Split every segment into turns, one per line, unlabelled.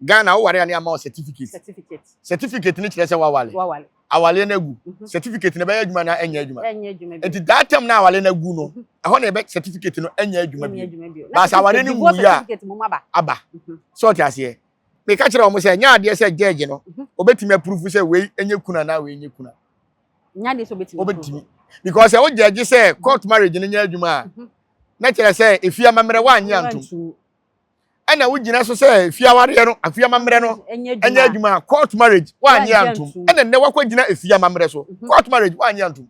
Ghana, woware a, ne ama wo certificate.
Certificate.
Certificate ne kyerɛ sɛ wawale.
Wawale.
Awale no agu, certificate no bɛyɛ adwuma na ɛnyɛ adwuma?
Ɛnyɛ adwuma bi.
Nti that time na awale no agu no, ɛhɔ na ɛbɛ certificate no ɛnyɛ adwuma
Ɛnyɛ
bi.
adwuma bio.
Baasa aware no
divorce
nwu yi a-
certificate mu aba.
Aba. Sɛ ɔte aseɛ, meka kyerɛ wɔn sɛ ɛnyɛ adeɛ sɛ judge no obetumi approve sɛ wei ɛnyɛ kuna na wei nyɛ kuna.
Nya de sɛ obetumi.
Obetumi, because sɛ wo judge sɛ court marriage no nyɛ adwuma a, na kyerɛ sɛ efi amammerɛ woanyɛ antom, ɛna wogyina so sɛ efi awareɛ no, afi amammerɛ no
ɛnyɛ
ɛnyɛ adwuma a, court marriage woanyɛ
Woanyɛ
antom.
antom.
Ɛna nnɛ wakɔ gyina efi amammerɛ so, court marriage woanyɛ antom.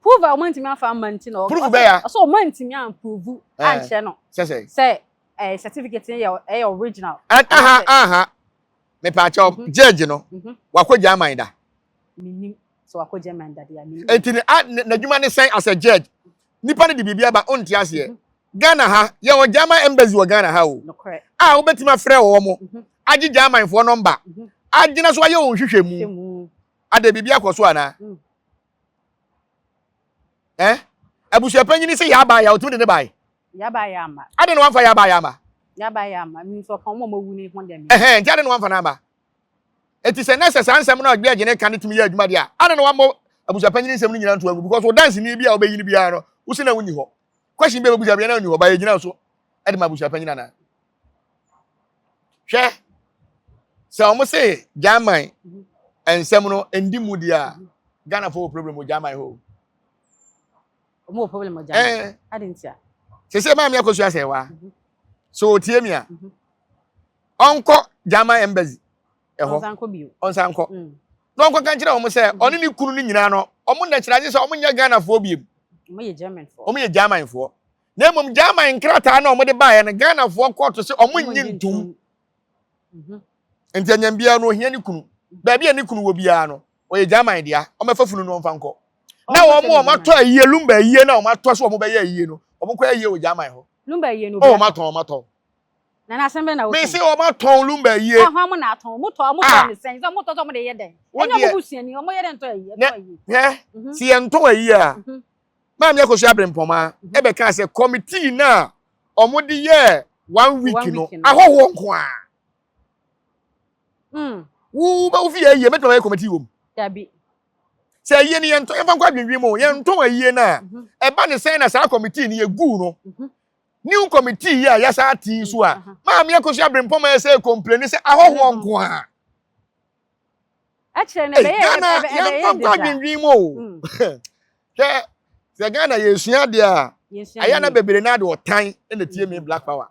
Prove a ɔmo ntumi afa ama nti na
Proof bɛyɛ a?
Ɔsɛ ɔmo ntumi amprove ankyerɛ no
sɛ
sɛ certificate no yɛ ɛyɛ original.
Aha aha, mepaakyɛw, judge no wakɔ German da?
Minim sɛ wakɔ German dade a, minim.
Eti ne a n'adwuma ne sɛn as a judge? Nipa no de biribi aba, ɔnte aseɛ. Ghana ha, yɛwɔ German embassy wɔ Ghana ha o.
Nokorɛ.
A wobɛtumi afrɛ wɔ mo agye Germanfoɔ number agyina so ayɛ wɔn hwehwɛ
hwɛ
mu
mu.
Ade biribi akɔ so anaa? Abusuapanyini sɛ yɛaba yɛ, wotumi de ne bae.
Yaba yɛ ama.
Ade na wamfa yɛaba yɛ ama.
Yaba yɛ ama, mi nso ɔka ɔmo a ɔmo awu ne ho deɛ mi.
Ɛhɛn, nti ade na wamfa no aba? Eti sɛ nɛsɛ saa nsɛm no a ɔgbɛ ne ka ne tumi yɛ adwuma deɛ a, ade na wammɔ abusuapanyini nsɛm no nyinaa nto agu? Because wo danseni bi a wobɛyi no biara no, wosi na wonni hɔ, question bi a wobɛbusa biara na wonni hɔ ba, yɛgyina so ɛde ma abusuapanyini anaa? Hwɛ sɛ ɔmo se German nsɛm no ndi mu deɛ a, Ghanafoɔ wɔ problem wɔ German hɔ o.
Ɔmo wɔ problem wɔ German?
Ɛɛ.
Adi ntia?
Sese Maame Akosua sɛ wa so otie mi a, ɔnkɔ German embassy ɛhɔ.
Ɔnsan kɔ bio.
Ɔnsan kɔ na ɔnkɔ ka nkyerɛ wɔn sɛ ɔne ne kunu no nyinaa no, ɔmo nkyerɛ sɛ ɔmo nyɛ Ghanafoɔ biem.
Ɔmo yɛ German fo.
Ɔmo yɛ Germanfoɔ, na mmom German nkrataa na ɔmo de baeɛ no, Ghanafoɔ kɔɔto sɛ ɔmo nye ntom. Nti anyam biara no, ohia ne kunu. Baabi a ne kunu wɔ biara no, ɔyɛ German dea. Ɔmɛfa funu no, ɔmfa nkɔ na wɔn a ɔmo atɔ ayie, Lumba ayie na ɔmo atɔ so, ɔmo bɛyɛ ayie no, ɔmo kɔ ayie wɔ German hɔ.
Lumba ayie no?
Ɔ, ɔmo atɔn, ɔmo atɔn.
Na asɛm bɛ na
Mesi ɔmo atɔn Lumba ayie.
Ahɔn mo na atɔn? Mo tɔ, mo
Ah.
tɔ ne sɛn? Sɛ mo tɔ sɛ mo de yɛ dɛn?
Wo
Ɛnyɛ ɔmo
deɛ-
busuani, ɔmo yɛ dɛn tɔ ayie?
Ne-
Tɔ ayie?
Hwɛ, si yɛn ntɔn ayie a, Maame Akosua Abirempɔma ɛbɛka sɛ committee na ɔmo de yɛ one week
One
no
week no.
Ahɔhoɔ nko a wo bɛ wofi yɛ ayie, mɛtuma bɛyɛ committee wɔ mu?
Dabi.
Sɛ ayie no yɛntɔn, yɛmfa nkɔ adwendwen mu o, yɛntɔn ayie no a, ɛba ne sɛn na saa committee no yɛguu no, new committee yi a yɛsa ate yi so a, Maame Akosua Abirempɔma yɛ sɛ complain sɛ ahɔhoɔ nko a
Ɛkyerɛ no
Ei,
ɛbɛyɛ
Ghana
ɛbɛyɛ
yɛmfa nkɔ
deda.
adwendwen mu o. Hwɛ sɛ Ghana yɛsua adeɛ a,
Yɛnsua
ayɛ na
yie.
Bebree na de ɔtan ɛna tie mi, Black Power.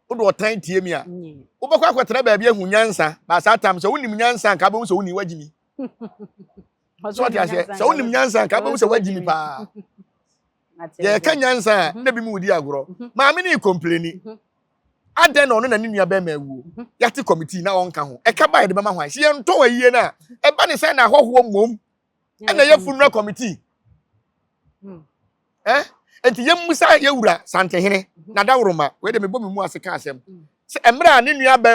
Wode ɔtan tie mi a, wobɛkɔ akɔtena baabi ahu nyansa. Ba saa tam sɛ wonim nyansa nka bɛhu sɛ woni wagyi mi. Sɛ ɔte aseɛ, sɛ wonim nyansa nka bɛhu sɛ wagyi mi paa. Yɛka nyansa a, na bi mu wodi agorɔ. Maame ne complain adɛn na ɔno na ne nua bɛrima awuo, yɛate committee na ɔnka ho, ɛka ba yɛde bɛma hwan? Sɛ yɛntɔn ayie no a, ɛba ne sɛ na ahɔhoɔ mmom ɛna yɛ funeral committee. Ɛ nti yɛmmusa yɛwura Santehene na daworoma wei de mebɔ me mu ase ka asɛm sɛ mmerɛ a ne nua bɛn